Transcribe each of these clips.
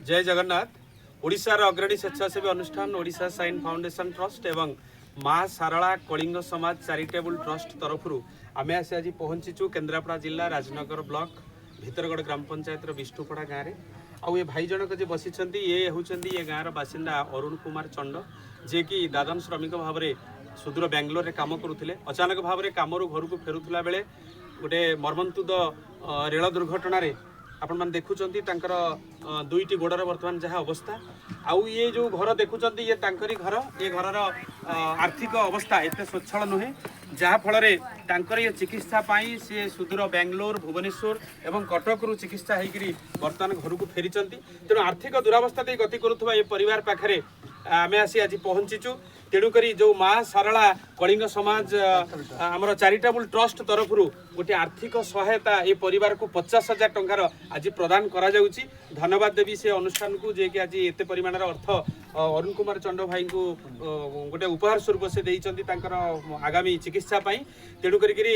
ଜୟ ଜଗନ୍ନାଥ। ଓଡ଼ିଶାର ଅଗ୍ରଣୀ ସ୍ୱେଚ୍ଛାସେବୀ ଅନୁଷ୍ଠାନ ଓଡ଼ିଶା ସାଇନ୍ ଫାଉଣ୍ଡେସନ ଟ୍ରଷ୍ଟ ଏବଂ ମା ଶାରଳା କଳିଙ୍ଗ ସମାଜ ଚାରିଟେବୁଲ ଟ୍ରଷ୍ଟ ତରଫରୁ ଆମେ ଆସି ଆଜି ପହଞ୍ଚିଛୁ କେନ୍ଦ୍ରାପଡ଼ା ଜିଲ୍ଲା ରାଜନଗର ବ୍ଲକ ଭିତରଗଡ଼ ଗ୍ରାମ ପଞ୍ଚାୟତର ବିଷ୍ଣୁପଡ଼ା ଗାଁରେ। ଆଉ ଏ ଭାଇ ଜଣକ ଯେ ବସିଛନ୍ତି, ଇଏ ହେଉଛନ୍ତି ଏ ଗାଁର ବାସିନ୍ଦା ଅରୁଣ କୁମାର ଚଣ୍ଡ, ଯିଏକି ଦାଦନ ଶ୍ରମିକ ଭାବରେ ସୁଦୂର ବାଙ୍ଗାଲୋରରେ କାମ କରୁଥିଲେ। ଅଚାନକ ଭାବରେ କାମରୁ ଘରକୁ ଫେରୁଥିଲା ବେଳେ ଗୋଟେ ମର୍ମନ୍ତୁଦ ରେଳ ଦୁର୍ଘଟଣାରେ ଆପଣମାନେ ଦେଖୁଛନ୍ତି ତାଙ୍କର ଦୁଇଟି ଗୋଡ଼ର ବର୍ତ୍ତମାନ ଯାହା ଅବସ୍ଥା। ଆଉ ଇଏ ଯେଉଁ ଘର ଦେଖୁଛନ୍ତି, ଇଏ ତାଙ୍କରି ଘର। ଏ ଘରର ଆର୍ଥିକ ଅବସ୍ଥା ଏତେ ସ୍ୱଚ୍ଛଳ ନୁହେଁ, ଯାହାଫଳରେ ତାଙ୍କର ଇଏ ଚିକିତ୍ସା ପାଇଁ ସିଏ ସୁଦୂର ବାଙ୍ଗାଲୋର, ଭୁବନେଶ୍ୱର ଏବଂ କଟକରୁ ଚିକିତ୍ସା ହେଇକରି ବର୍ତ୍ତମାନ ଘରକୁ ଫେରିଛନ୍ତି। ତେଣୁ ଆର୍ଥିକ ଦୁରାବସ୍ଥା ଦେଇ ଗତି କରୁଥିବା ଏ ପରିବାର ପାଖରେ ଆମେ ଆସି ଆଜି ପହଞ୍ଚିଛୁ। ତେଣୁକରି ଯେଉଁ ମା ଶାରଳା କଳିଙ୍ଗ ସମାଜ ଆମର ଚାରିଟେବୁଲ ଟ୍ରଷ୍ଟ ତରଫରୁ ଗୋଟିଏ ଆର୍ଥିକ ସହାୟତା ଏ ପରିବାରକୁ 50,000 ଟଙ୍କାର ଆଜି ପ୍ରଦାନ କରାଯାଉଛି। ଧନ୍ୟବାଦ ଦେବି ସେ ଅନୁଷ୍ଠାନକୁ, ଯିଏକି ଆଜି ଏତେ ପରିମାଣର ଅର୍ଥ ଅରୁଣ କୁମାର ଚଣ୍ଡ ଭାଇଙ୍କୁ ଗୋଟେ ଉପହାର ସ୍ୱରୂପ ସେ ଦେଇଛନ୍ତି ତାଙ୍କର ଆଗାମୀ ଚିକିତ୍ସା ପାଇଁ। ତେଣୁ କରିକିରି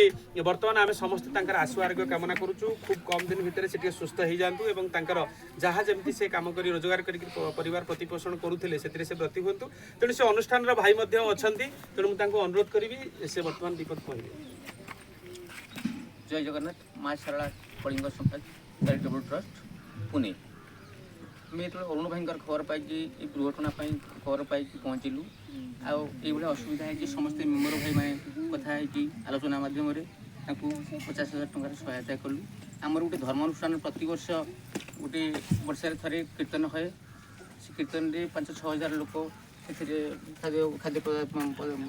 ବର୍ତ୍ତମାନ ଆମେ ସମସ୍ତେ ତାଙ୍କର ଆଶୁ ଆରୋଗ୍ୟ କାମନା କରୁଛୁ। ଖୁବ୍ କମ୍ ଦିନ ଭିତରେ ସେ ଟିକେ ସୁସ୍ଥ ହେଇଯାଆନ୍ତୁ ଏବଂ ତାଙ୍କର ଯାହା ଯେମିତି ସେ କାମ କରି ରୋଜଗାର କରିକି ପରିବାର ପ୍ରତିପୋଷଣ କରୁଥିଲେ, ସେଥିରେ ସେ ବ୍ରତୀ ହୁଅନ୍ତୁ। ତେଣୁ ସେ ଅନୁଷ୍ଠାନର ଭାଇ ମଧ୍ୟ ଅଛନ୍ତି, ତେଣୁ ମୁଁ ତାଙ୍କୁ ଅନୁରୋଧ କରିବି, ସେ ବର୍ତ୍ତମାନ ବିପଦ କହିବେ। ଜୟ ଜଗନ୍ନାଥ। ମା ଶାରଳା କଳିଙ୍ଗ ସମାଜ ଚାରିଟେବୁଲ ଟ୍ରଷ୍ଟ, ପୁନେ। ଆମେ ଯେତେବେଳେ ଅରୁଣ ଭାଇଙ୍କର ଖବର ପାଇକି, ଏଇ ଦୁର୍ଘଟଣା ପାଇଁ ଖବର ପାଇକି ପହଞ୍ଚିଲୁ ଆଉ ଏଇଭଳିଆ ଅସୁବିଧା ହେଇଛି, ସମସ୍ତେ ମେମ୍ବର ଭାଇମାନେ କଥା ହେଇକି ଆଲୋଚନା ମାଧ୍ୟମରେ ତାଙ୍କୁ 50,000 ଟଙ୍କାର ସହାୟତା କଲୁ। ଆମର ଗୋଟେ ଧର୍ମ ଅନୁଷ୍ଠାନ, ପ୍ରତିବର୍ଷ ଗୋଟେ ବର୍ଷରେ ଥରେ କୀର୍ତ୍ତନ ହୁଏ। ସେ କୀର୍ତ୍ତନରେ 5-6 ହଜାର ଲୋକ ସେଥିରେ ଖାଦ୍ୟ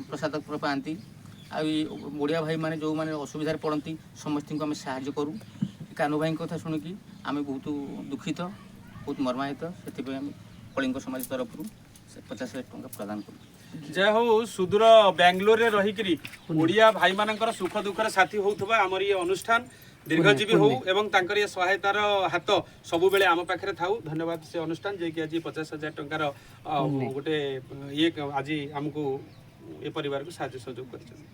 ପ୍ରସାଦ ପାଆନ୍ତି। ଆଉ ଏଇ ଓଡ଼ିଆ ଭାଇମାନେ ଯେଉଁମାନେ ଅସୁବିଧାରେ ପଡ଼ନ୍ତି, ସମସ୍ତଙ୍କୁ ଆମେ ସାହାଯ୍ୟ କରୁ। କାନୁ ଭାଇଙ୍କ କଥା ଶୁଣିକି ଆମେ ବହୁତ ଦୁଃଖିତ, ବହୁତ ମର୍ମାହତ। ସେଥିପାଇଁ ଆମେ କଳିଙ୍ଗ ସମାଜ ତରଫରୁ ସେ 50,000 ଟଙ୍କା ପ୍ରଦାନ କରୁ। ଯାହା ହଉ, ସୁଦୂର ବାଙ୍ଗାଲୋରରେ ରହିକିରି ଓଡ଼ିଆ ଭାଇମାନଙ୍କର ସୁଖ ଦୁଃଖର ସାଥୀ ହଉଥିବା ଆମର ଇଏ ଅନୁଷ୍ଠାନ ଦୀର୍ଘଜୀବୀ ହଉ ଏବଂ ତାଙ୍କର ଇଏ ସହାୟତାର ହାତ ସବୁବେଳେ ଆମ ପାଖରେ ଥାଉ। ଧନ୍ୟବାଦ ସେ ଅନୁଷ୍ଠାନ, ଯିଏକି ଆଜି 50,000 ଟଙ୍କାର ଗୋଟେ ଇଏ ଆଜି ଆମକୁ ଏ ପରିବାରକୁ ସାହାଯ୍ୟ ସହଯୋଗ କରିଛନ୍ତି।